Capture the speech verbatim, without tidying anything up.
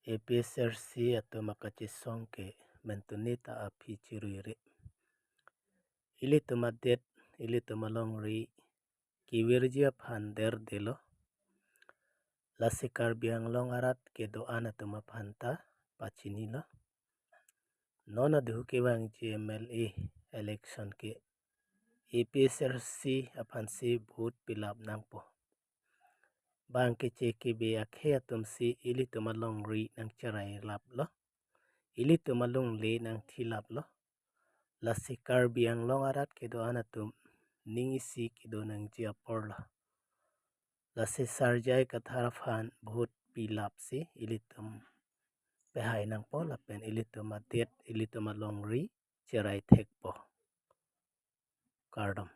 APHLC atum akachesong ke mentuni ta aphi chirui re. Ilitum adet, ilitum alongri kevirji aphan derdelo. Lasi Karbi Anglong arat kedo-an atum aphan ta pachinilo. Non aduhu kevangji MLA election ke APHLC aphansi vote pilap nangpo. Bang keche kebe akhei atumsi ilitum alongri nangcherailaplo. Ilitum alongle nangthilaplo. Lasi Karbi Anglong arat kedo-an atum ning isi kedo nangji aporlo. Lasi Sar J I Kathar aphan vote pilapsi ilitum pehai nangpo lapen ilitum adet, ilitum alongri cherai thekpo. Kardom.